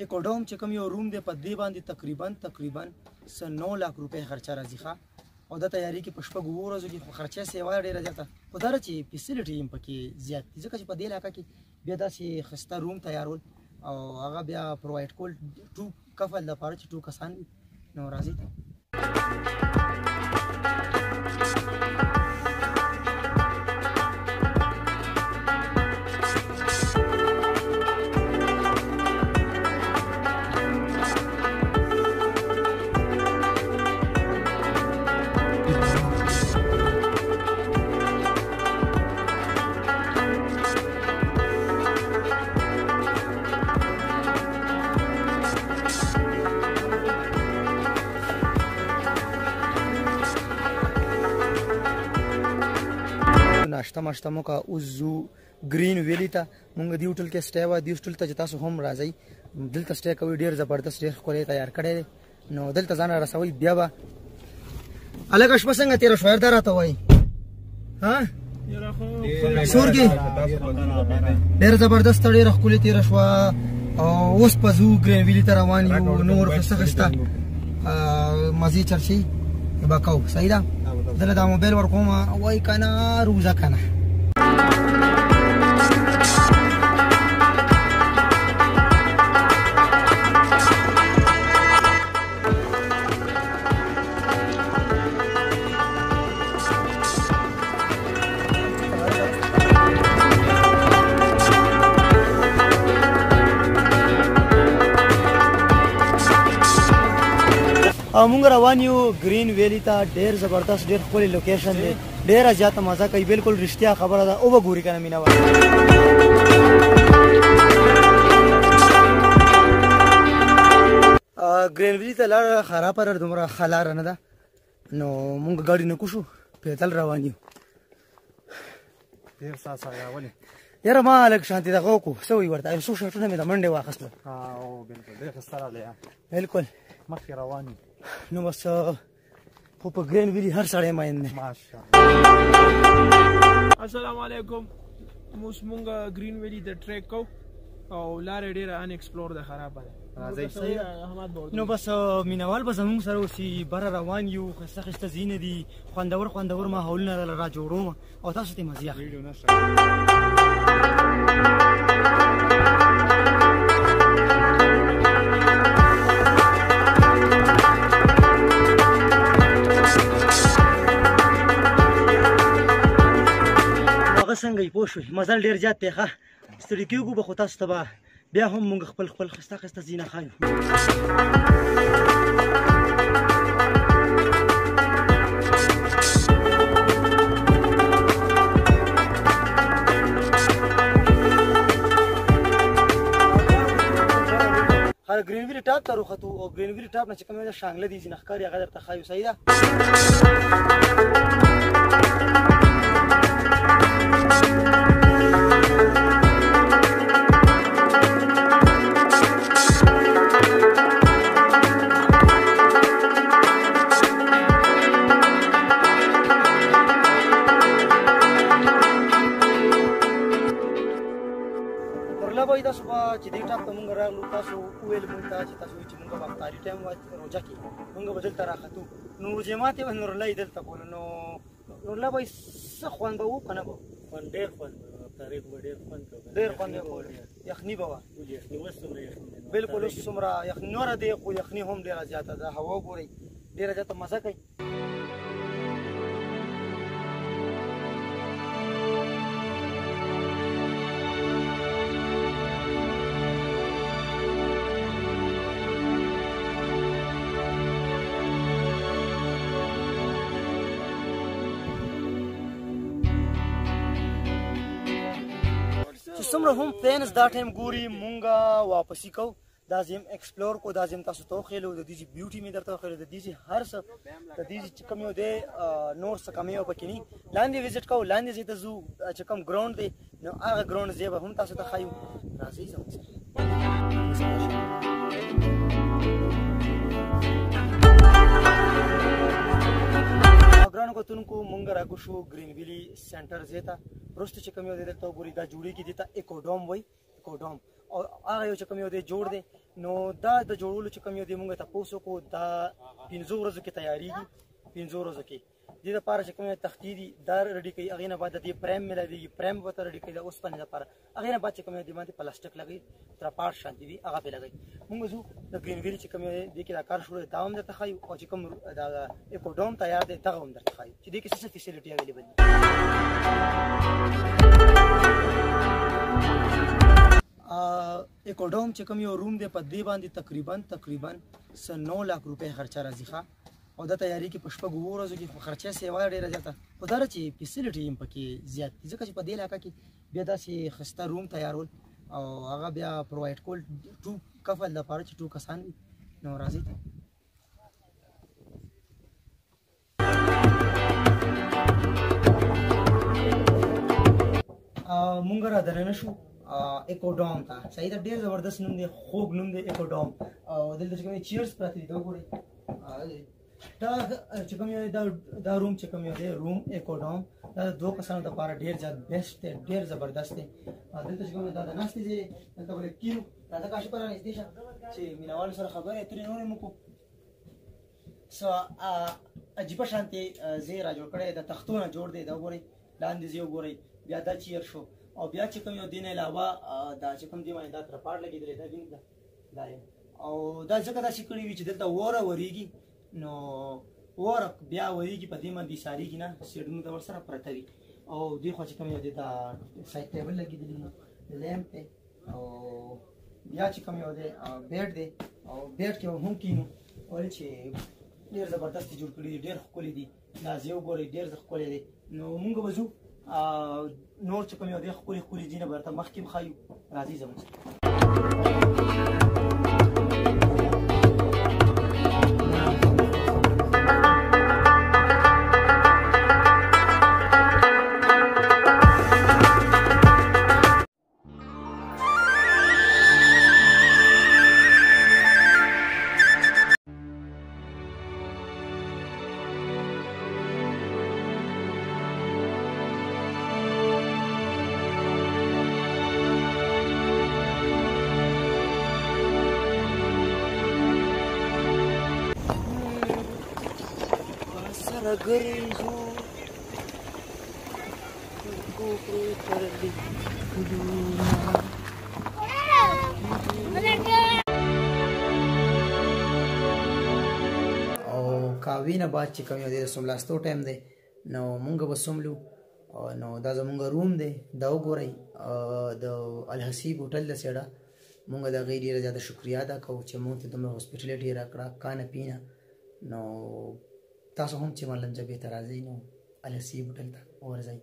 ایکوډوم چې کوم یو روم دی په دې باندې تقریبا څه 9 لاک روپۍ خرچه راځي ښه. او دا تیاری کې په شپږو اوو ورځو کې خو خرچه سیوا ډېره زیاته، خو دا چې فیسیلیټي هم پکې زیات دي، ځکه چې په دې علاقه کې بیا داسې ښایسته روم تیارول او هغه بیا پرووایډ کول 2 کفل دپاره چې 2 کسان وي. نو راځئ ته. ناشته ماشته مو که اوس ځو ګرین ویلی ته. مونږ دې هوټل کې سټی وه، دې هوټل ته چې تاسو هم راځئ دلته سټی کوئ، ډېر زبردست ډېر ښکلی تیار کړی دی. نو دلته ځان رارسوئ. بیا به هلکه شپه څنګه تېره شوه؟ دا راته وایي ها سور کې ډېره زبردسته ډېره ښکلې تېره شوه. او اوس په ځو ګرین ویلي ته روان یو. نور ښایسته ښایسته مزې چرچې به کوو. صحیح ده؟ زه له دا موبایل ورکوم وایي که نه روزه که نه. او مونږ روان یو ګرین ویلی ته. ډېر زبردست ډېر ښکلی لوکیشن دی، ډېره زیاته مزه کوي. بالکل رښتیا خبره ده. وبه ګوري که نه مینه وال. ګرین ویلی ته لاره خرابه ده، دومره ښه لاره نه ده. نو مونږ ګاډي نه کوشو، پیدل روان یو. ډېر ساز راولي یاره. ما لږ شانتې دغه وکړو، څه وایي ورته، یو څو شرټونه مې د منډې واخیستل. او بالکل ډېر ښایسته راغلی، بالکل مخکې روان یو. نو بس خو په ګرین ویلي هر سړی مین دی. ماشاءالله. السلام علیکم. اوس مونږ ګرین ویلي د ټریک کو او لاره ډېره ان ایکسپلور ده، خرابه ده. راځئ. نو بس مینوال به زموږ سره اوسي. بره روان یو، ښایسته ښایسته ځایونه دي، خوندور خوندور ماحولونه را جوړوم او تاسو ته مزې اخلي. هغه څنګه یې پوه شوئ، مزل ډېر زیات دی، ښه ستړي کېږو به، خو تاسو ته به بیا هم موږ خپل خپل ښایسته ښایسته ځایونه ښایو. هر ګرین ویلي ټاپ ته روختو او ګرین ویلي ټاپ نه چې کومه شانګله دي ځینې ښکاري هغه درته ښایو. صحیح ده؟ تاسو به چې دې ټاپ ته مونږ راغلو، تاسو وویل مونږ ته چې تاسو چې مونږ به افطاري ټایم وه روژه کې مونږ به دلته راختو، نو روژې ماتې به نورالله یې دلته کولو. نو نورالله به څه خوند به و که نه به؟ خوند ډېر خوند به، افطاري خو به ډېر خوند کوو. ډېر خوند به کولو. یخني به وه. یخني اوس څومره یخني ده؟ بالکل اوس څومره یخني نوره دی، خو یخني هم ډېره زیاته ده. هوا وګورئ ډېره زیاته مزه کوي. څومره هم فینس دا ټایم ګوري مونږه واپسی کو، دا زم ایکسپلور کو، دا زم تاسو ته وښیلو، د دې بیوټي مې درته وښیلو، د دې هر څه، د دې چې کوم یو دی نور څه کمی او پکې نه. لاندې وزټ کو، لاندې ځای ته ځو چې کوم ګراوند دی، نو هغه ګراوند ځای به هم تاسو ته ښایو. راځئ زموږ سره. ګرانو کتونکو مونږ راکو شو ګرین ویلی سنټر ځای ته. وروسته چې کوم یو دی دلته وګورئ دا جوړېږي، دې ته ایکوډوم وایي، ایکوډوم. او هغه یو چې کوم یو دی جوړ دی، نو دا د جوړولو چې کوم یو دی مونږ تپوس وکړو، دا 5 ورځو کې تیاریږي. 5 ورځو کې دې دپاره چې کوم تختې دي دا ready کوي، هغې نه بعد د دې فریم میلاویږي، فریم به ورته ready کوي د اوسپنې دپاره. هغې نه بعد چې کوم یو دی باندې پلاستیک لګوي، ترپاټ شانتې وي هغه پرې لګوي. مونږ ځو د ګرین ویلي چې کوم یو دی دې کې دا کار شروع دی، دا هم درته ښایو، او چې کوم دا اکوډوم تیار دی دغه هم درته ښایو چې دې کې څه څه facility available دي. اکوډوم چې کوم یو room دی په دې باندې تقریبا څه 9 لاک روپۍ خرچه راځي ښه. او دا تیاری کې په 6 ورځو کې خو خرچه سیوا ډېره زیاته، خو دا چې facility هم پکې زیات دي، ځکه چې په دې علاقه کې بیا داسې ښایسته room تیارول او هغه بیا provide کول 2 couple دپاره چې 2 کسان وي. نو راځئ ته مونږ را دننه شو اکوډوم ته. صحیح ده، ډېر زبردست نوم دی، خوږ نوم دی اکوډوم. او دلته چې کوم chairs پراته دي دا وګورئ. دا چې کوم یو دا room چې کوم یو دی room اکوډوم، دا د 2 کسانو دپاره ډېر زیات best دی، ډېر زبردست دی. دلته چې کوم دا د ناستې ځای دی، دلته به لږ کښېنو. راځه کاشف را نږدې شه چې مینهوالو سره خبرې اترې نورې مو کړو. څه عجیبه شانتې ځای را جوړ کړی، د تختو نه جوړ دی، دا وګورئ. لاندې ځای وګورئ، بیا دا chair شو، او بیا چې کوم یو دې نه علاوه دا چې کوم دی باندې دا ترپاټ لګېدلی دا وینئ دا یې. او دا ځکه داسې کړي وي چې دلته واوره ورېږي، نو واوره بیا ورېږي په دې باندې ایسارېږي نه، سیډونو ته ورسره پرته وي. او دې خوا چې کوم یو دی دا side table لګېدلی دی، lamp دی، او بیا چې کوم یو دی bed دی، او bed کې هم کښېنو. ولې چې ډېر زبردست جوړ کړي دي، ډېر ښکلي دي. دا ځای وګورئ ډېر ښکلی دی. نو مونږ به ځو نور چې کوم یو دی ښکلي ښکلي ځایونه به درته مخکې هم ښایو. راځئ زموږ سره. او کاوی نه بعد چې کوم یو دی د سملاستو time دی، نو مونږ به سملو. نو دا زمونږ room دی، دا وګورئ د الحسیب هوټل د سیډه. مونږ د هغې ډېره زیاته شکریه ادا کوو چې مونږ ته دومره hospitality راکړه، کانه پینه. نو تاسو هم چې ملنجبې ته راځئ نو الحسیب هوټل ته ورځئ.